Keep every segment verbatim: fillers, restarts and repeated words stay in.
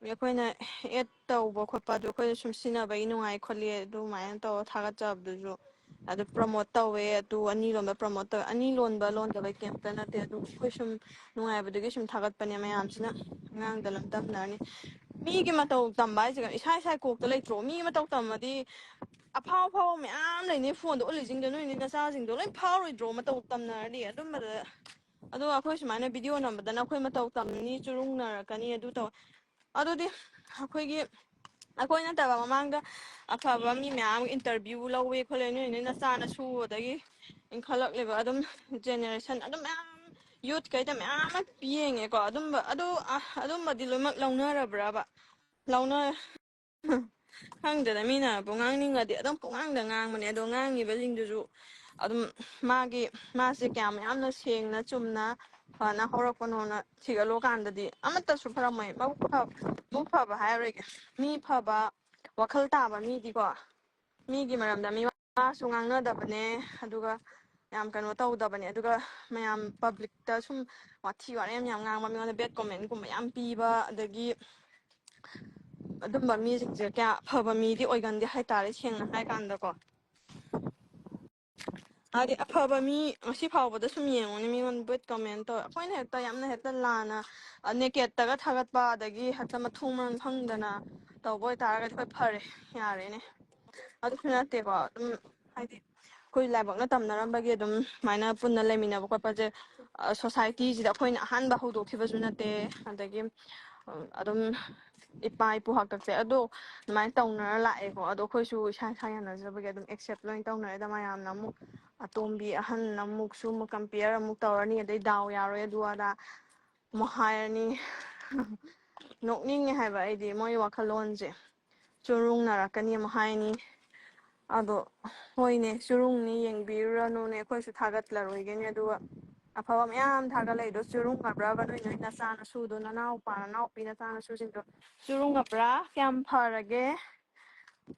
ꯑꯩꯈꯣꯏꯅ ꯑꯦꯗ ꯇꯧꯕ ꯈꯣꯠꯄ ꯑꯗꯨ ꯑꯩꯈꯣꯏꯅ ꯁꯨꯝ ꯁꯤꯖꯤꯟꯅꯕꯒꯤ ꯅꯨꯡꯉꯥꯏ ꯈꯣꯠꯂꯤ ꯑꯗꯨꯃꯥꯏꯅ ꯇꯧꯔ ꯊꯥꯒꯠꯆꯕꯗꯨꯁꯨ ꯑꯗꯨ ꯄ꯭ꯔꯃꯣꯠ ꯇꯧꯋꯦ꯫ ꯑꯗꯨ ꯑꯅꯤ ꯂꯣꯟꯕ ꯄ꯭ꯔꯃꯣꯠ ꯇꯧꯋꯦ꯫ ꯑꯅꯤ ꯂꯣꯟꯕ ꯂꯣꯟꯗꯕꯩ ꯀꯩꯝꯇ ꯅꯠꯇꯦ꯫ ꯑꯗꯨ ꯑꯩꯈꯣꯏ ꯁꯨꯝ ꯅꯨꯡꯉꯥꯏꯕꯗꯨꯒꯤ ꯁꯨꯝ ꯊꯥꯒꯠꯄꯅꯦ꯫ ꯃꯌꯥꯝꯁꯤꯅ ꯑꯉꯥꯡꯗ ꯂꯝ ꯇꯝꯅꯔꯅꯤ꯫ ꯃꯤꯒꯤ ꯃꯇꯧ ꯇꯝꯕ ꯍꯥꯏꯁꯦ ꯏꯁꯥ ꯏꯁꯥ ꯀꯣꯛꯇ ꯂꯩꯇ꯭ꯔꯣ? ꯃꯤꯒꯤ ꯃꯇꯧ ꯇꯝꯃꯗꯤ ꯑꯐꯥꯎ ꯑꯐꯥꯎꯕ ꯃꯌꯥꯝ ꯂꯩꯅꯤ꯫ ꯐꯣꯟꯗ ꯎꯠꯂꯤꯁꯤꯡꯗꯣ ꯅꯣꯏꯅꯤ ꯅꯆꯥꯁꯤꯡꯗꯣ ꯂꯣꯏ ꯐꯥꯎꯔꯣꯏꯗ꯭ꯔꯣ ꯃꯇꯧ ꯇꯝꯅꯔꯗꯤ? ꯑꯗꯨꯝꯕꯗ ꯑꯗꯣ ꯑꯩꯈꯣꯏ ꯁꯨꯃꯥꯏꯅ ꯚꯤꯗꯤꯑꯣ ꯅꯝꯕꯗꯅ ꯑꯩꯈꯣꯏ ꯃꯇꯧ ꯇꯝꯅꯤ, ꯆꯨꯔꯨꯡꯅꯔꯛꯀꯅꯤ, ꯑꯗꯨ ꯇꯧ꯫ ꯑꯗꯨꯗꯤ ꯑꯩꯈꯣꯏꯒꯤ ꯑꯩꯈꯣꯏ ꯅꯠꯇꯕ ꯃꯃꯥꯡꯗ ꯑꯐꯕ ꯃꯤ ꯃꯌꯥꯝ ꯏꯟꯇꯔꯚꯤꯌꯨ ꯂꯧꯋꯦ ꯈꯣꯠꯂꯦ꯫ ꯅꯣꯏ ꯅꯣꯏ ꯅꯆꯥꯅꯁꯨ ꯑꯗꯒꯤ ꯏꯟꯈꯠꯂꯛꯂꯤꯕ ꯑꯗꯨꯝ ꯖꯦꯅꯦꯔꯦꯁꯟ ꯑꯗꯨꯝ ꯃꯌꯥꯝ ꯌꯨꯠꯈꯩꯗ ꯃꯌꯥꯝ ꯑꯃ ꯌꯦꯡꯉꯦꯀꯣ꯫ ꯑꯗꯨꯝꯕ ꯑꯗꯨ ꯑ- ꯑꯗꯨꯝꯕꯗꯤ ꯂꯣꯏꯅꯃꯛ ꯂꯧꯅꯔꯕ꯭ꯔꯕ? ꯂꯧꯅ ꯈꯪꯗꯦꯗ, ꯃꯤꯅ ꯄꯨꯡꯉꯥꯡꯅꯤꯡꯉꯗꯤ ꯑꯗꯨꯝ ꯄꯨꯡꯉꯥꯡꯗ ꯉꯥꯡꯕꯅꯦ꯫ ꯑꯗꯣ ꯉꯥꯡꯉꯤꯕꯁꯤꯡꯗꯨꯁꯨ ꯑꯗꯨꯝ ꯃꯥꯒꯤ ꯃꯥꯁꯦ ꯀꯌꯥꯝ ꯌꯥꯝꯅ ꯁꯦꯡꯅ ꯆꯨꯝꯅ ꯐꯅ ꯍꯧꯔꯛꯄꯅꯣꯅ ꯊꯤꯒꯠꯂꯨꯀꯥꯟꯗꯗꯤ ꯑꯃꯠꯇꯁꯨ ꯐꯔꯝꯃꯣꯏ꯫ ꯃꯕꯨꯛ ꯐꯕ, ꯃꯕꯨꯛ ꯐꯕ ꯍꯥꯏꯔꯔꯣꯏꯒꯦ, ꯃꯤ ꯐꯕ, ꯋꯥꯈꯜ ꯇꯥꯕ ꯃꯤꯗꯤꯀꯣ ꯃꯤꯒꯤ ꯃꯔꯝꯗ ꯃꯤ ꯋꯥꯁꯨ ꯉꯥꯡꯅꯗꯕꯅꯦ꯫ ꯑꯗꯨꯒ ꯌꯥꯝ ꯀꯩꯅꯣ ꯇꯧꯗꯕꯅꯦ꯫ ꯑꯗꯨꯒ ꯃꯌꯥꯝ ꯄꯕ꯭ꯂꯤꯛꯇ ꯁꯨꯝ ꯋꯥꯊꯤ ꯋꯥꯔꯦꯝ ꯌꯥꯝ ꯉꯥꯡꯕ, ꯃꯤꯉꯣꯟꯗ ꯕꯦꯗ ꯀꯣꯃꯦꯟꯒꯨꯝꯕ ꯌꯥꯝ ꯄꯤꯕ, ꯑꯗꯒꯤ ꯑꯗꯨꯝꯕ ꯃꯤꯁꯤꯡꯁꯦ ꯀꯌꯥ ꯑꯐꯕ ꯃꯤꯗꯤ ꯑꯣꯏꯒꯟꯗꯦ ꯍꯥꯏꯇꯥꯔꯦ, ꯁꯦꯡꯅ ꯍꯥꯏ ꯀꯥꯟꯗꯀꯣ꯫ ꯍꯥꯏꯗꯤ ꯑꯐꯕ ꯃꯤ ꯉꯁꯤ ꯐꯥꯎꯕꯗ ꯁꯨꯝ ꯌꯦꯡꯉꯨꯅꯦ, ꯃꯤꯉꯣꯟꯗ ꯕꯦꯗ ꯀꯣꯃꯦꯟ ꯇꯧꯋꯦ꯫ ꯑꯩꯈꯣꯏꯅ ꯍꯦꯛꯇ ꯌꯥꯝꯅ ꯍꯦꯛꯇ ꯂꯥꯟꯅ ꯅꯦꯀꯦꯠꯇꯒ ꯊꯥꯒꯠꯄ, ꯑꯗꯒꯤ ꯍꯦꯛꯇ ꯃꯊꯣꯡ ꯃꯔꯝ ꯈꯪꯗꯅ ꯇꯧꯕ ꯑꯣꯏꯇꯥꯔꯒꯗꯤ ꯍꯣꯏ ꯐꯔꯦ, ꯌꯥꯔꯦꯅꯦ꯫ ꯑꯗꯨꯁꯨ ꯅꯠꯇꯦꯀꯣ꯫ ꯑꯗꯨꯝ ꯍꯥꯏꯗꯤ ꯑꯩꯈꯣꯏ ꯂꯥꯏꯕꯛꯅ ꯇꯝꯅꯔꯝꯕꯒꯤ ꯑꯗꯨꯝ ꯁꯨꯃꯥꯏꯅ ꯄꯨꯟꯅ ꯂꯩꯃꯤꯟꯅꯕ ꯈꯣꯠꯄꯁꯦ ꯁꯣꯁꯥꯏꯇꯤꯁꯤꯗ ꯑꯩꯈꯣꯏꯅ ꯑꯍꯥꯟꯕ ꯍꯧꯗꯣꯛꯈꯤꯕꯁꯨ ꯅꯠꯇꯦ꯫ ꯑꯗꯒꯤ ꯑꯗꯨꯝ ꯏꯄꯥ ꯏꯄꯨ ꯍꯥꯛꯇꯛꯁꯦ ꯑꯗꯣ ꯑꯗꯨꯃꯥꯏꯅ ꯇꯧꯅꯔ ꯂꯥꯛꯑꯦꯀꯣ꯫ ꯑꯗꯣ ꯑꯩꯈꯣꯏꯁꯨ ꯏꯁꯥ ꯏꯁꯥ ꯌꯥꯅꯖꯕꯒꯤ ꯑꯗꯨꯝ ꯑꯦꯛꯁꯦꯞ ꯂꯣꯏ ꯇꯧꯅꯔꯦꯗ꯫ ꯃꯌꯥꯝꯅ ꯑꯃꯨꯛ ꯑꯇꯣꯝꯕꯤ ꯑꯍꯟꯅ ꯑꯃꯨꯛꯁꯨ ꯑꯃꯨꯛ ꯀꯝꯄꯤꯌꯔ ꯑꯃꯨꯛ ꯇꯧꯔꯅꯤ, ꯑꯗꯩ ꯗꯥꯎ ꯌꯥꯔꯣꯏ ꯑꯗꯨ ꯑꯗꯥ ꯑꯃꯨꯛ ꯍꯥꯏꯔꯅꯤ꯫ ꯅꯣꯛꯅꯤꯡꯉꯦ ꯍꯥꯏꯕ ꯑꯩꯗꯤ ꯃꯣꯏ ꯋꯥꯈꯜꯂꯣꯟꯁꯦ꯫ ꯆꯨꯔꯨꯡꯅꯔꯛꯀꯅꯤ ꯑꯃꯨꯛ ꯍꯥꯏꯅꯤ꯫ ꯑꯗꯣ ꯍꯣꯏꯅꯦ, ꯆꯨꯔꯨꯡꯅꯤ, ꯌꯦꯡꯕꯤꯔꯨꯔꯅꯨꯅꯦ, ꯑꯩꯈꯣꯏꯁꯨ ꯊꯥꯒꯠꯂꯔꯣꯏꯒꯦꯅꯦ꯫ ꯑꯗꯨꯒ ꯑꯐꯕ ꯃꯌꯥꯝ ꯊꯥꯒꯠꯂꯛꯏꯗꯣ ꯆꯨꯔꯨꯡꯉꯕ꯭ꯔꯕ? ꯅꯣꯏ ꯅꯣꯏ ꯅꯆꯥꯅꯁꯨꯗꯣ, ꯅꯅꯥꯎꯄꯥ ꯅꯅꯥꯎꯄꯤ ꯅꯆꯥꯅꯁꯨꯁꯤꯡꯗꯣ ꯆꯨꯔꯨꯡꯉꯕ꯭ꯔꯥ? ꯀꯌꯥꯝ ꯐꯔꯒꯦ?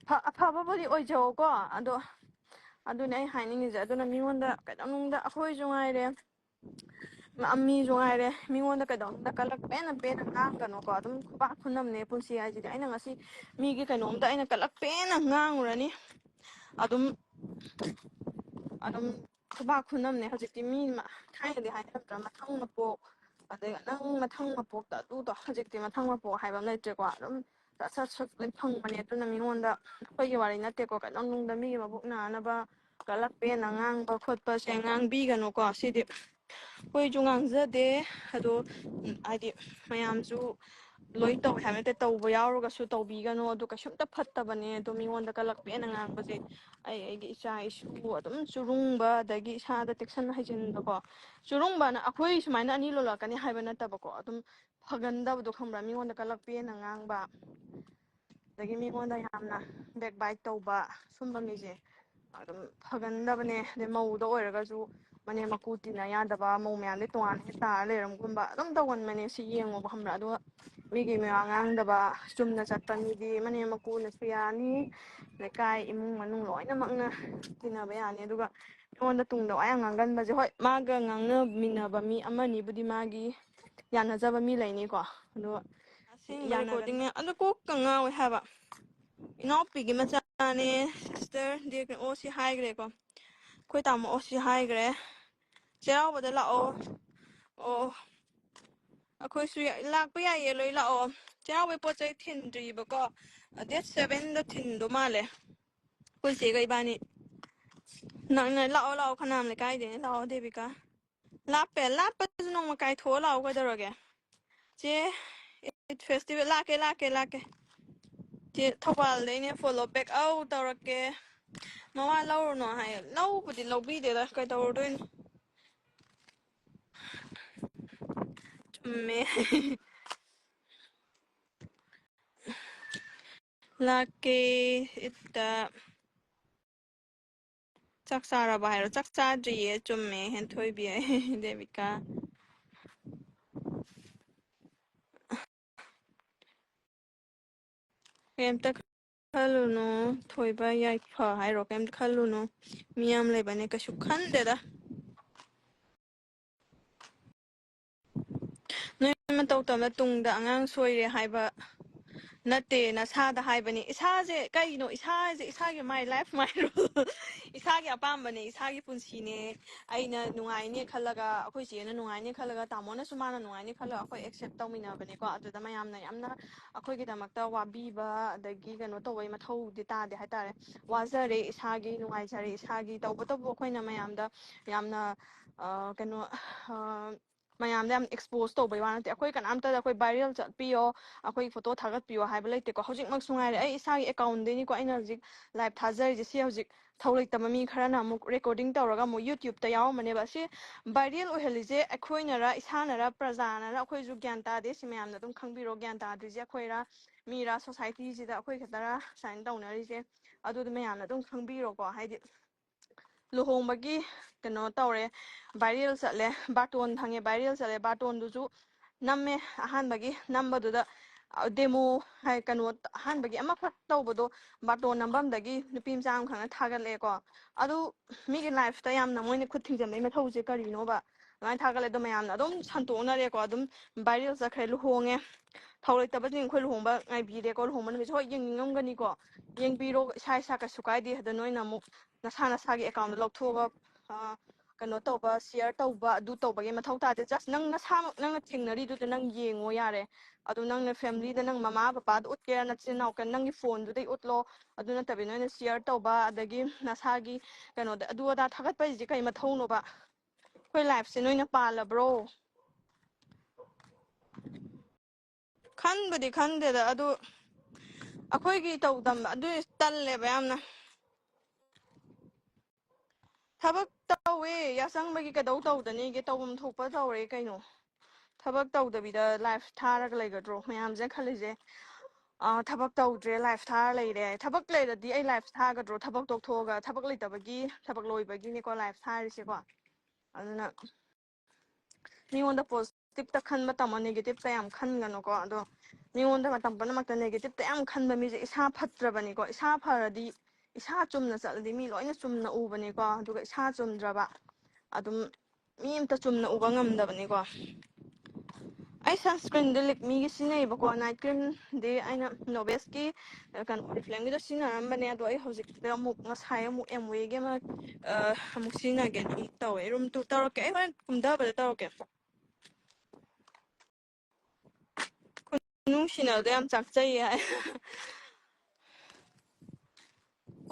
ꯐ- ꯑꯐꯕꯕꯨꯗꯤ ꯑꯣꯏꯖꯧꯀꯣ꯫ ꯑꯗꯣ ꯑꯗꯨꯅꯦ ꯑꯩ ꯍꯥꯏꯅꯤꯡꯉꯤꯁꯦ꯫ ꯑꯗꯨꯅ ꯃꯤꯉꯣꯟꯗ ꯀꯩꯗꯧꯅꯨꯡꯗ ꯑꯩꯈꯣꯏꯁꯨ ꯉꯥꯏꯔꯦ, ꯃꯤꯁꯨ ꯉꯥꯏꯔꯦ, ꯃꯤꯉꯣꯟꯗ ꯀꯩꯗꯧꯅꯨꯡꯗ ꯀꯂꯛ ꯄꯦꯟꯅ ꯄꯦꯟꯅ ꯉꯥꯡꯒꯅꯨꯀꯣ꯫ ꯑꯗꯨꯝ ꯈꯨꯕꯥꯛ ꯈꯨꯅꯝꯅꯦ ꯄꯨꯟꯁꯤ ꯍꯥꯏꯁꯤꯗꯤ꯫ ꯑꯩꯅ ꯉꯁꯤ ꯃꯤꯒꯤ ꯀꯩꯅꯣꯝꯇ ꯑꯩꯅ ꯀꯂꯛ ꯄꯦꯟꯅ ꯉꯥꯡꯉꯨꯔꯅꯤ, ꯑꯗꯨꯝ ꯑꯗꯨꯝ ꯈꯨꯕꯥꯛ ꯈꯨꯅꯝꯅꯦ꯫ ꯍꯧꯖꯤꯛꯇꯤ ꯃꯤ ꯃ-, ꯊꯥꯏꯅꯗꯤ ꯍꯥꯏꯅꯗ꯭ꯔꯥ, ꯃꯊꯪ ꯃꯄꯣꯛ, ꯑꯗꯩ ꯅꯪ ꯃꯊꯪ ꯃꯄꯣꯛꯇ ꯑꯗꯨꯗꯣ, ꯍꯧꯖꯤꯛꯇꯤ ꯃꯊꯪ ꯃꯄꯣꯛ ꯍꯥꯏꯕ ꯑꯃ ꯂꯩꯇ꯭ꯔꯦꯀꯣ꯫ ꯑꯗꯨꯝ ꯁꯠ ꯁꯠ ꯁꯠ ꯂꯣꯏ ꯐꯪꯕꯅꯦ꯫ ꯑꯗꯨꯅ ꯃꯤꯉꯣꯟꯗ, ꯑꯩꯈꯣꯏꯒꯤ ꯋꯥꯔꯤ ꯅꯠꯇꯦꯀꯣ, ꯀꯩꯅꯣꯝꯗ ꯃꯤꯒꯤ ꯃꯕꯨꯛ ꯅꯥꯅꯕ ꯀꯂꯛ ꯄꯦꯟꯅ ꯉꯥꯡꯕ ꯈꯣꯠꯄꯁꯦ ꯉꯥꯡꯕꯤꯒꯅꯨꯀꯣ꯫ ꯁꯤꯗꯤ ꯑꯩꯈꯣꯏꯁꯨ ꯉꯥꯡꯖꯗꯦ, ꯑꯗꯣ, ꯎꯝ, ꯍꯥꯏꯗꯤ ꯃꯌꯥꯝꯁꯨ ꯂꯣꯏ ꯇꯧꯋꯦ ꯍꯥꯏꯕ ꯅꯠꯇꯦ, ꯇꯧꯕ ꯌꯥꯎꯔꯒꯁꯨ ꯇꯧꯕꯤꯒꯅꯨ꯫ ꯑꯗꯨ ꯀꯩꯁꯨꯝꯇ ꯐꯠꯇꯕꯅꯦ꯫ ꯑꯗꯣ ꯃꯤꯉꯣꯟꯗ ꯀꯂꯛ ꯄꯦꯟꯅ ꯉꯥꯡꯕꯁꯦ ꯑꯩ ꯑꯩꯒꯤ ꯏꯆꯥ ꯏꯁꯨ ꯑꯗꯨꯝ ꯆꯨꯔꯨꯡꯕ, ꯑꯗꯒꯤ ꯏꯁꯥꯗ ꯇꯦꯛꯁꯟ ꯍꯩꯖꯤꯟꯕꯀꯣ꯫ ꯆꯨꯔꯨꯡꯕꯅ ꯑꯩꯈꯣꯏ ꯁꯨꯃꯥꯏꯅ ꯑꯅꯤ ꯂꯣꯜꯂꯛꯀꯅꯤ ꯍꯥꯏꯕ ꯅꯠꯇꯕꯀꯣ, ꯑꯗꯨꯝ ꯐꯒꯟꯗꯕꯗꯣ ꯈꯪꯕ꯭ꯔꯥ? ꯃꯤꯉꯣꯟꯗ ꯀꯂꯛ ꯄꯦꯟꯅ ꯉꯥꯡꯕ, ꯑꯗꯒꯤ ꯃꯤꯉꯣꯟꯗ ꯌꯥꯝꯅ ꯕꯦꯛ ꯕꯥꯏꯠ ꯇꯧꯕ, ꯁꯨꯝꯕ ꯃꯤꯁꯦ ꯑꯗꯨꯝ ꯐꯒꯟꯗꯕꯅꯦ꯫ ꯑꯗꯩ ꯃꯧꯗ ꯑꯣꯏꯔꯒꯁꯨ ꯃꯅꯦꯝ ꯃꯀꯨ ꯇꯤꯟꯅ ꯌꯥꯗꯕ, ꯃꯧ ꯃꯌꯥꯝꯗꯤ ꯇꯣꯉꯥꯟꯅ ꯍꯦꯛ ꯇꯥꯔ ꯂꯩꯔꯝꯒꯨꯝꯕ ꯑꯗꯨꯝ ꯇꯧꯒꯟꯕꯅꯦ꯫ ꯁꯤ ꯌꯦꯡꯉꯣꯕ, ꯈꯪꯕ꯭ꯔꯥ? ꯑꯗꯨꯒ ꯃꯤꯒꯤ ꯃꯤꯋꯥ ꯉꯥꯡꯗꯕ, ꯆꯨꯝꯅ ꯆꯠꯄ ꯃꯤꯗꯤ ꯃꯅꯦꯝ ꯃꯀꯨꯅꯁꯨ ꯌꯥꯅꯤ, ꯂꯩꯀꯥꯏ ꯏꯃꯨꯡ ꯃꯅꯨꯡ ꯂꯣꯏꯅꯃꯛꯅ ꯇꯤꯟꯅꯕ ꯌꯥꯅꯤ꯫ ꯑꯗꯨꯒ ꯑꯩꯉꯣꯟꯗ ꯇꯨꯡꯗ ꯋꯥ ꯌꯥꯝ ꯉꯥꯡꯒꯟꯕꯁꯦ, ꯍꯣꯏ, ꯃꯥꯒ ꯉꯥꯡꯅꯃꯤꯟꯅꯕ ꯃꯤ ꯑꯃꯅꯤꯕꯨꯗꯤ ꯃꯥꯒꯤ ꯌꯥꯅꯖꯕ ꯃꯤ ꯂꯩꯅꯤꯀꯣ, ꯑꯗꯣ ꯑꯁꯦꯡꯕ ꯌꯥꯅꯒꯅꯤ꯫ ꯔꯦꯀꯣꯔꯗꯤꯡꯅꯦ꯫ ꯑꯗꯣ ꯀꯣꯛꯀ ꯉꯥꯎꯋꯦ ꯍꯥꯏꯕ꯫ ꯏꯅꯥꯎꯄꯤꯒꯤ ꯃꯆꯥꯅꯦ, ꯁꯤꯁꯇꯔ ꯗꯦ, ꯑꯣ, ꯁꯤ ꯍꯥꯏꯈ꯭ꯔꯦꯀꯣ꯫ ꯑꯩꯈꯣꯏ ꯇꯥꯃꯣ, ꯑꯣ, ꯁꯤ ꯍꯥꯏꯈ꯭ꯔꯦ꯫ ꯆꯩꯔꯥꯎꯕꯗ ꯂꯥꯛꯑꯣ꯫ ꯑꯣ, ꯑꯩꯈꯣꯏꯁꯨ ꯌꯥ-, ꯂꯥꯛꯄ ꯌꯥꯏꯌꯦ, ꯂꯣꯏ ꯂꯥꯛꯑꯣ꯫ ꯆꯩꯔꯥꯎꯕꯩ ꯄꯣꯠ ꯆꯩ ꯊꯤꯟꯗ꯭ꯔꯤꯕꯀꯣ, ꯗꯦꯠ ꯁꯚꯦꯟꯗ ꯊꯤꯟꯗꯣ ꯃꯥꯜꯂꯦ꯫ ꯑꯩꯈꯣꯏ ꯆꯦꯒ ꯏꯕꯥꯅꯤ꯫ ꯅꯪꯅ ꯂꯥꯛꯑꯣ, ꯂꯥꯛꯑꯣ, ꯈꯅꯥꯝ ꯂꯩꯀꯥꯏꯗꯩꯅꯦ, ꯂꯥꯛꯑꯣ ꯗꯦꯕꯤꯀꯥ꯫ ꯂꯥꯞꯄꯦ, ꯂꯥꯞꯄꯁꯨ ꯅꯣꯡꯃ ꯀꯥꯏꯊꯣꯛꯑ ꯂꯥꯛꯑꯣ, ꯀꯩꯗꯧꯔꯒꯦ? ꯆꯦ, ꯏꯠ ꯐꯦꯁꯇꯤꯚꯦꯜ, ꯂꯥꯛꯀꯦ, ꯂꯥꯛꯀꯦ, ꯂꯥꯛꯀꯦ꯫ ꯆꯦ, ꯊꯧꯕꯥꯜꯗꯩꯅꯦ, ꯐꯣꯂꯣ ꯕꯦꯛ ꯑꯧ ꯇꯧꯔꯛꯀꯦ꯫ ꯃꯋꯥ ꯂꯧꯔꯨꯅꯣ ꯍꯥꯏꯌꯦ꯫ ꯂꯧꯕꯨꯗꯤ ꯂꯧꯕꯤꯗꯦꯗ, ꯀꯩꯗꯧꯔꯨꯗꯣꯏꯅꯣ? ꯆꯨꯝꯃꯦ꯫ ꯂꯥꯛꯀꯦ, ꯏꯠꯇ꯫ ꯆꯥꯛ ꯆꯥꯔꯕ ꯍꯥꯏꯔꯣ? ꯆꯥꯛ ꯆꯥꯗ꯭ꯔꯤꯌꯦ꯫ ꯆꯨꯝꯃꯦ, ꯍꯦꯟꯊꯣꯏꯕꯤ ꯍꯥꯏ, ꯗꯦꯕꯤꯀꯥ꯫ ꯀꯩꯝꯇ ꯈꯜꯂꯨꯅꯨ, ꯊꯣꯏꯕ ꯌꯥꯏꯐ ꯍꯥꯏꯔꯣ? ꯀꯩꯝꯇ ꯈꯜꯂꯨꯅꯨ, ꯃꯤ ꯌꯥꯝ ꯂꯩꯕꯅꯦ, ꯀꯩꯁꯨ ꯈꯟꯗꯦꯗ꯫ ꯃꯇꯧ ꯇꯝꯅ ꯇꯨꯡꯗ ꯑꯉꯥꯡ ꯁꯣꯏꯔꯦ ꯍꯥꯏꯕ ꯅꯠꯇꯦ, ꯅꯁꯥꯗ ꯍꯥꯏꯕꯅꯤ꯫ ꯏꯁꯥꯁꯦ ꯀꯩꯅꯣ? ꯏꯁꯥꯁꯦ ꯏꯁꯥꯒꯤ my life, my rule꯫ ꯏꯁꯥꯒꯤ ꯑꯄꯥꯝꯕꯅꯦ, ꯏꯁꯥꯒꯤ ꯄꯨꯟꯁꯤꯅꯦ꯫ ꯑꯩꯅ ꯅꯨꯡꯉꯥꯏꯅꯦ ꯈꯜꯂꯒ, ꯑꯩꯈꯣꯏ ꯆꯦꯅ ꯅꯨꯡꯉꯥꯏꯅꯦ ꯈꯜꯂꯒ, ꯇꯥꯃꯣꯅꯁꯨ ꯃꯥꯅ ꯅꯨꯡꯉꯥꯏꯅꯦ ꯈꯜꯂꯒ ꯑꯩꯈꯣꯏ accept ꯇꯧꯃꯤꯟꯅꯕꯅꯦꯀꯣ꯫ ꯑꯗꯨꯗ ꯃꯌꯥꯝꯅ ꯌꯥꯝꯅ ꯑꯩꯈꯣꯏꯒꯤꯗꯃꯛꯇ ꯋꯥꯕꯤꯕ, ꯑꯗꯒꯤ ꯀꯩꯅꯣ ꯇꯧꯕꯩ ꯃꯊꯧꯗꯤ ꯇꯥꯗꯦ ꯍꯥꯏꯇꯥꯔꯦ꯫ ꯋꯥꯖꯔꯦ ꯏꯁꯥꯒꯤ, ꯅꯨꯡꯉꯥꯏꯖꯔꯦ ꯏꯁꯥꯒꯤ꯫ ꯇꯧꯕꯇꯕꯨ ꯑꯩꯈꯣꯏꯅ ꯃꯌꯥꯝꯗ ꯌꯥꯝꯅ, ꯑ, ꯀꯩꯅꯣ, ꯑ, ꯃꯌꯥꯝꯗ ꯌꯥꯝ expose ꯇꯧꯕꯩ ꯋꯥ ꯅꯠꯇꯦ꯫ ꯑꯩꯈꯣꯏ ꯀꯅꯥꯝꯇꯗ ꯑꯩꯈꯣꯏ viral ꯆꯠꯄꯤꯌꯣ, ꯑꯩꯈꯣꯏ photo ꯊꯥꯒꯠꯄꯤꯌꯣ ꯍꯥꯏꯕ ꯂꯩꯇꯦꯀꯣ꯫ ꯍꯧꯖꯤꯛꯃꯛꯁꯨ ꯉꯥꯏꯔꯦ, ꯑꯩ ꯏꯁꯥꯒꯤ account ꯗꯩꯅꯤꯀꯣ ꯑꯩꯅ ꯍꯧꯖꯤꯛ live ꯊꯥꯖꯔꯤꯁꯦ꯫ ꯁꯤ ꯍꯧꯖꯤꯛ ꯊꯧ ꯂꯩꯇꯕ ꯃꯤ ꯈꯔꯅ ꯑꯃꯨꯛ recording ꯇꯧꯔꯒ ꯑꯃꯨꯛ YouTube ꯇ ꯌꯥꯎꯔꯝꯃꯅꯦꯕ꯫ ꯁꯤ viral ꯑꯣꯏꯍꯜꯂꯤꯁꯦ ꯑꯩꯈꯣꯏꯅꯔ, ꯏꯁꯥꯅꯔ, ꯄ꯭ꯔꯖꯥꯅꯔ, ꯑꯩꯈꯣꯏꯁꯨ ꯒ꯭ꯌꯥꯟ ꯇꯥꯗꯦ꯫ ꯁꯤ ꯃꯌꯥꯝꯅ ꯑꯗꯨꯝ ꯈꯪꯕꯤꯔꯣ꯫ ꯒ꯭ꯌꯥꯟ ꯇꯥꯗ꯭ꯔꯤꯁꯦ ꯑꯩꯈꯣꯏꯔ, ꯃꯤꯔ, society ꯁꯤꯗ ꯑꯩꯈꯣꯏ ꯈꯛꯇꯔ ꯁꯨꯃꯥꯏꯅ ꯇꯧꯅꯔꯤꯁꯦ? ꯑꯗꯨꯗꯤ ꯃꯌꯥꯝꯅ ꯑꯗꯨꯝ ꯈꯪꯕꯤꯔꯣꯀꯣ꯫ ꯍꯥꯏꯗꯤ ꯂꯨꯍꯣꯡꯕꯒꯤ ꯀꯩꯅꯣ ꯇꯧꯔꯦ, viral ꯆꯠꯂꯦ, ꯕꯥꯔꯇꯣꯟ ꯐꯪꯉꯦ, viral ꯆꯠꯂꯦ, ꯕꯥꯔꯇꯣꯟꯗꯨꯁꯨ ꯅꯝꯃꯦ꯫ ꯑꯍꯥꯟꯕꯒꯤ ꯅꯝꯕꯗꯨꯗ, ꯑ, demo ꯍꯥꯏ, ꯀꯩꯅꯣ, ꯑꯍꯥꯟꯕꯒꯤ ꯑꯃꯈꯛ ꯇꯧꯕꯗꯣ, ꯕꯥꯔꯇꯣꯟ ꯅꯝꯐꯝꯗꯒꯤ ꯅꯨꯄꯤ ꯃꯆꯥ ꯑꯃꯈꯛꯅ ꯊꯥꯒꯠꯂꯛꯑꯦꯀꯣ꯫ ꯑꯗꯨ ꯃꯤꯒꯤ life ꯇ ꯌꯥꯝꯅ ꯃꯣꯏꯅ ꯈꯨꯠ ꯊꯤꯡꯖꯤꯟꯕꯒꯤ ꯃꯊꯧꯁꯦ ꯀꯔꯤꯅꯣꯕ? ꯑꯗꯨꯃꯥꯏꯅ ꯊꯥꯒꯠꯂꯦ꯫ ꯑꯗꯣ ꯃꯌꯥꯝꯅ ꯑꯗꯨꯝ ꯁꯟꯇꯣꯛꯅꯔꯦꯀꯣ, ꯑꯗꯨꯝ viral ꯆꯠꯈ꯭ꯔꯦ꯫ ꯂꯨꯍꯣꯡꯉꯦ, ꯊꯧ ꯂꯩꯇꯕꯁꯤꯡ ꯑꯩꯈꯣꯏ ꯂꯨꯍꯣꯡꯕ ꯉꯥꯏꯕꯤꯔꯦꯀꯣ꯫ ꯂꯨꯍꯣꯡꯕ ꯅꯨꯃꯤꯠꯁꯦ ꯍꯣꯏ ꯌꯦꯡꯅꯤꯡꯉꯝꯒꯅꯤꯀꯣ, ꯌꯦꯡꯕꯤꯔꯣ, ꯏꯁꯥ ꯏꯁꯥ ꯀꯩꯁꯨ ꯀꯥꯏꯗꯦ꯫ ꯑꯗꯣ ꯅꯣꯏꯅ ꯑꯃꯨꯛ ꯅꯁꯥ ꯅꯁꯥꯒꯤ account ꯗ ꯂꯧꯊꯣꯛꯑꯒ, ꯑ, ꯀꯩꯅꯣ ꯇꯧꯕ, share ꯇꯧꯕ, ꯑꯗꯨ ꯇꯧꯕꯒꯤ ꯃꯊꯧ ꯇꯥꯗꯦ꯫ Just ꯅꯪ ꯅꯁꯥꯃꯛ ꯅꯪꯅ ꯊꯦꯡꯅꯔꯤꯗꯨꯗ ꯅꯪ ꯌꯦꯡꯉꯣ ꯌꯥꯔꯦ꯫ ꯑꯗꯨ ꯅꯪꯅ family ꯗ ꯅꯪ ꯃꯃꯥ ꯕꯕꯥꯗ ꯎꯠꯀꯦꯔꯥ, ꯅꯆꯤꯟ ꯅꯅꯥꯎ ꯀ-, ꯅꯪꯒꯤ phone ꯗꯨꯗꯩ ꯎꯠꯂꯣ꯫ ꯑꯗꯨ ꯅꯠꯇꯕꯤ ꯅꯣꯏꯅ share ꯇꯧꯕ, ꯑꯗꯒꯤ ꯅꯁꯥꯒꯤ ꯀꯩꯅꯣꯗ ꯑꯗꯨ ꯑꯗꯥ ꯊꯥꯒꯠꯄ ꯍꯥꯏꯁꯦ ꯀꯩ ꯃꯊꯧꯅꯣꯕ? ꯑꯩꯈꯣꯏ life ꯁꯦ ꯅꯣꯏꯅ ꯄꯥꯜꯂꯕ꯭ꯔꯣ? ꯈꯟꯕꯨꯗꯤ ꯈꯟꯗꯦꯗ, ꯑꯗꯨ ꯑꯩꯈꯣꯏꯒꯤ ꯇꯧꯗꯝꯕ ꯑꯗꯨ ꯇꯜꯂꯦꯕ ꯌꯥꯝꯅ꯫ ꯊꯕꯛ ꯇꯧꯋꯦ, ꯌꯥꯆꯪꯕꯒꯤ ꯀꯩꯗꯧ ꯇꯧꯗꯅꯤꯒꯦ? ꯇꯧꯐꯝ ꯊꯣꯛꯄ ꯇꯧꯔꯦ ꯀꯩꯅꯣ꯫ ꯊꯕꯛ ꯇꯧꯗꯕꯤꯗ live ꯊꯥꯔꯒ ꯂꯩꯒꯗ꯭ꯔꯣ ꯃꯌꯥꯝꯁꯦ ꯈꯜꯂꯤꯁꯦ? ꯑꯥ, ꯊꯕꯛ ꯇꯧꯗ꯭ꯔꯦ, live ꯊꯥꯔ ꯂꯩꯔꯦ꯫ ꯊꯕꯛ ꯂꯩꯔꯗꯤ ꯑꯩ live ꯊꯥꯒꯗ꯭ꯔꯣ? ꯊꯕꯛ ꯇꯣꯛꯊꯣꯛꯑꯒ, ꯊꯕꯛ ꯂꯩꯇꯕꯒꯤ, ꯊꯕꯛ ꯂꯣꯏꯕꯒꯤꯅꯤꯀꯣ live ꯊꯥꯔꯤꯁꯦꯀꯣ꯫ ꯑꯗꯨꯅ ꯃꯤꯉꯣꯟꯗ positive ꯇ ꯈꯟꯕ ꯇꯝꯃꯣ, negative ꯇ ꯌꯥꯝ ꯈꯟꯒꯅꯨꯀꯣ꯫ ꯑꯗꯣ ꯃꯤꯉꯣꯟꯗ ꯃꯇꯝ ꯄꯨꯝꯅꯃꯛꯇ negative ꯇ ꯌꯥꯝ ꯈꯟꯕ ꯃꯤꯁꯦ ꯏꯁꯥ ꯐꯠꯇ꯭ꯔꯕꯅꯤꯀꯣ꯫ ꯏꯁꯥ ꯐꯔꯗꯤ, ꯏꯁꯥ ꯆꯨꯝꯅ ꯆꯠꯂꯗꯤ ꯃꯤ ꯂꯣꯏꯅ ꯆꯨꯝꯅ ꯎꯕꯅꯤꯀꯣ꯫ ꯑꯗꯨꯒ ꯏꯁꯥ ꯆꯨꯝꯗ꯭ꯔꯕ, ꯑꯗꯨꯝ ꯃꯤ ꯑꯝꯇ ꯆꯨꯝꯅ ꯎꯕ ꯉꯝꯗꯕꯅꯤꯀꯣ꯫ ꯑꯩ ꯁꯟꯁꯀ꯭ꯔꯤꯟꯗꯤ ꯂꯤꯛꯃꯤꯒꯤ ꯁꯤꯖꯤꯟꯅꯩꯕꯀꯣ, ꯅꯥꯏꯠ ꯀ꯭ꯔꯤꯝꯗꯤ ꯑꯩꯅ ꯅꯣꯕꯦꯁꯀꯤ ꯀꯩꯅꯣ ꯑꯣꯔꯤꯐ꯭ꯂꯦꯝꯒꯤꯗꯣ ꯁꯤꯖꯤꯟꯅꯔꯝꯕꯅꯦ, ꯑꯗꯣ ꯑꯩ ꯍꯧꯖꯤꯛꯇ ꯑꯃꯨꯛ ꯉꯁꯥꯏ ꯑꯃꯨꯛ ꯑꯦꯝꯋꯦꯒꯤ ꯑꯃ ꯑ, ꯑꯃꯨꯛ ꯁꯤꯖꯤꯟꯅꯒꯦꯅ ꯑꯃꯨꯛ ꯇꯧꯋꯦ꯫ ꯔꯨꯝ ꯇꯨ ꯇꯧꯔꯛꯀꯦ, ꯑꯩ ꯍꯣꯔꯦꯟ ꯀꯨꯝꯊꯕꯗ ꯇꯧꯔꯛꯀꯦ꯫ ꯅꯨꯡꯁꯤꯅꯕꯗꯣ ꯌꯥꯝ ꯆꯥꯛꯆꯩꯌꯦ ꯍꯥꯏ꯫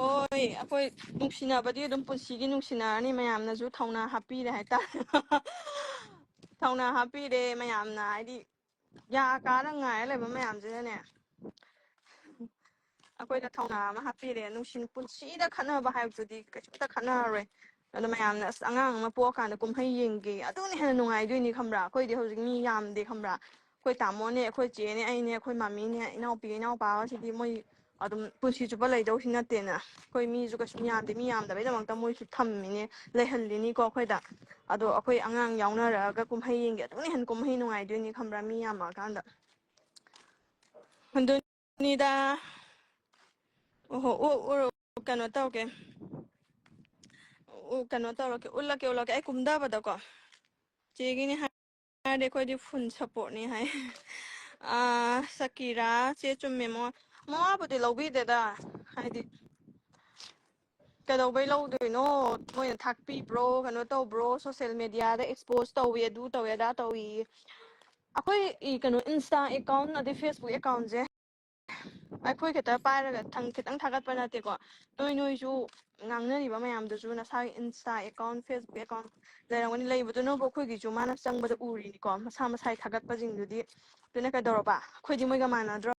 ꯍꯣꯏ, ꯑꯩꯈꯣꯏ ꯅꯨꯡꯁꯤꯅꯕꯗꯤ ꯑꯗꯨꯝ ꯄꯨꯟꯁꯤꯒꯤ ꯅꯨꯡꯁꯤꯅꯔꯅꯤ, ꯃꯌꯥꯝꯅꯁꯨ ꯊꯧꯅꯥ ꯍꯥꯞꯄꯤꯔꯦ ꯍꯥꯏꯇꯥꯔꯦ꯫ ꯊꯧꯅꯥ ꯍꯥꯞꯄꯤꯔꯦ ꯃꯌꯥꯝꯅ, ꯍꯥꯏꯗꯤ ꯌꯥ ꯀꯥꯔ ꯉꯥꯏꯔ ꯂꯩꯕ ꯃꯌꯥꯝꯁꯤꯅꯅꯦ꯫ ꯑꯩꯈꯣꯏꯗ ꯊꯧꯅꯥ ꯑꯃ ꯍꯥꯞꯄꯤꯔꯦ꯫ ꯅꯨꯡꯁꯤ ꯄꯨꯟꯁꯤꯗ ꯈꯠꯅꯕ ꯍꯥꯏꯕꯗꯨꯗꯤ ꯀꯩꯁꯨꯝꯇ ꯈꯠꯅꯔꯔꯣꯏ꯫ ꯑꯗꯣ ꯃꯌꯥꯝꯅ "ꯑꯁ, ꯑꯉꯥꯡ ꯑꯃ ꯄꯣꯛꯑꯀꯥꯟꯗ ꯀꯨꯝꯍꯩ ꯌꯦꯡꯒꯦ", ꯑꯗꯨꯅ ꯍꯦꯟꯅ ꯅꯨꯡꯉꯥꯏꯗꯣꯏꯅꯤ, ꯈꯪꯕ꯭ꯔꯥ? ꯑꯩꯈꯣꯏꯗꯤ ꯍꯧꯖꯤꯛ ꯃꯤ ꯌꯥꯝꯗꯦ, ꯈꯪꯕ꯭ꯔꯥ? ꯑꯩꯈꯣꯏ ꯇꯥꯃꯣꯅꯦ, ꯑꯩꯈꯣꯏ ꯆꯦꯅꯦ, ꯑꯩꯅꯦ, ꯑꯩꯈꯣꯏ ꯃꯃꯤꯅꯦ, ꯏꯅꯥꯎꯄꯤ ꯏꯅꯥꯎꯄꯥꯁꯤꯗꯤ ꯃꯣꯏ ꯑꯗꯨꯝ ꯄꯨꯟꯁꯤ ꯆꯨꯞꯄ ꯂꯩꯗꯧꯁꯨ ꯅꯠꯇꯦꯅ꯫ ꯑꯩꯈꯣꯏ ꯃꯤꯁꯨ ꯀꯩꯁꯨ ꯌꯥꯝꯗꯦ, ꯃꯤ ꯌꯥꯝꯗꯕꯩꯗꯃꯛꯇ ꯃꯣꯏꯁꯨ ꯊꯝꯃꯤꯅꯦ, ꯂꯩꯍꯜꯂꯤꯅꯤꯀꯣ ꯑꯩꯈꯣꯏꯗ꯫ ꯑꯗꯣ ꯑꯩꯈꯣꯏ ꯑꯉꯥꯡ ꯌꯥꯎꯅꯔꯒ ꯀꯨꯝꯍꯩ ꯌꯦꯡꯒꯦ, ꯑꯗꯨꯅ ꯍꯦꯟꯅ ꯀꯨꯝꯍꯩ ꯅꯨꯡꯉꯥꯏꯗꯣꯏꯅꯤ, ꯈꯪꯕ꯭ꯔꯥ? ꯃꯤ ꯌꯥꯝꯃꯛꯑꯀꯥꯟꯗ꯫ ꯑꯗꯨꯅꯤꯗ꯫ ꯑꯣꯍꯣ, ꯑꯣ, ꯑꯣ, ꯀꯩꯅꯣ ꯇꯧꯒꯦ꯫ ꯑꯣ, ꯀꯩꯅꯣ ꯇꯧꯔꯛꯀꯦ, ꯎꯠꯂꯛꯀꯦ, ꯎꯠꯂꯛꯀꯦ꯫ ꯑꯩ ꯀꯨꯝꯊꯕꯗꯀꯣ꯫ ꯆꯦꯒꯤꯅꯦ ꯍꯥꯏꯔꯗꯤ ꯑꯩꯈꯣꯏꯗꯤ full supportꯅꯤ ꯍꯥꯏ꯫ ꯑꯥ, ꯁꯀꯤꯔꯥ, ꯆꯦ ꯆꯨꯝꯃꯦ꯫ ꯃꯋꯥ-, ꯃꯋꯥꯕꯨꯗꯤ ꯂꯧꯕꯤꯗꯦꯗ꯫ ꯍꯥꯏꯗꯤ, ꯀꯩꯗꯧꯕꯩ ꯂꯧꯗꯣꯏꯅꯣ? ꯃꯣꯏꯅ ꯊꯥꯛꯄꯤꯕ꯭ꯔꯣ? ꯀꯩꯅꯣ ꯇꯧꯕ꯭ꯔꯣ? Social mediaꯗ expose ꯇꯧꯏ, ꯑꯗꯨ ꯇꯧꯏ, ꯑꯗꯥ ꯇꯧꯏ꯫ ꯑꯩꯈꯣꯏ ꯏ-, ꯀꯩꯅꯣ, Insta account ꯑꯗꯩ Facebook accountꯁꯦ ꯑꯩꯈꯣꯏ ꯈꯛꯇ ꯄꯥꯏꯔꯒ ꯊꯪ-, ꯈꯤꯇꯪ ꯊꯥꯒꯠꯄ ꯅꯠꯇꯦꯀꯣ꯫ ꯅꯣꯏ ꯅꯣꯏꯁꯨ ꯉꯥꯡꯅꯔꯤꯕ ꯃꯌꯥꯝꯗꯨꯁꯨ ꯅꯁꯥꯒꯤ Insta account, Facebook account ꯂꯩꯔꯝꯒꯅꯤ꯫ ꯂꯩꯕꯗꯨꯅꯕꯨ ꯑꯩꯈꯣꯏꯒꯤꯁꯨ ꯃꯥꯅ ꯆꯪꯕꯗ ꯎꯔꯤꯅꯤꯀꯣ, ꯃꯁꯥ ꯃꯁꯥꯒꯤ ꯊꯥꯒꯠꯄꯁꯤꯡꯗꯨꯗꯤ꯫ ꯑꯗꯨꯅ ꯀꯩꯗꯧꯔꯕ? ꯑꯩꯈꯣꯏꯗꯤ ꯃꯣꯏꯒ ꯃꯥꯟꯅꯗ꯭ꯔꯣ?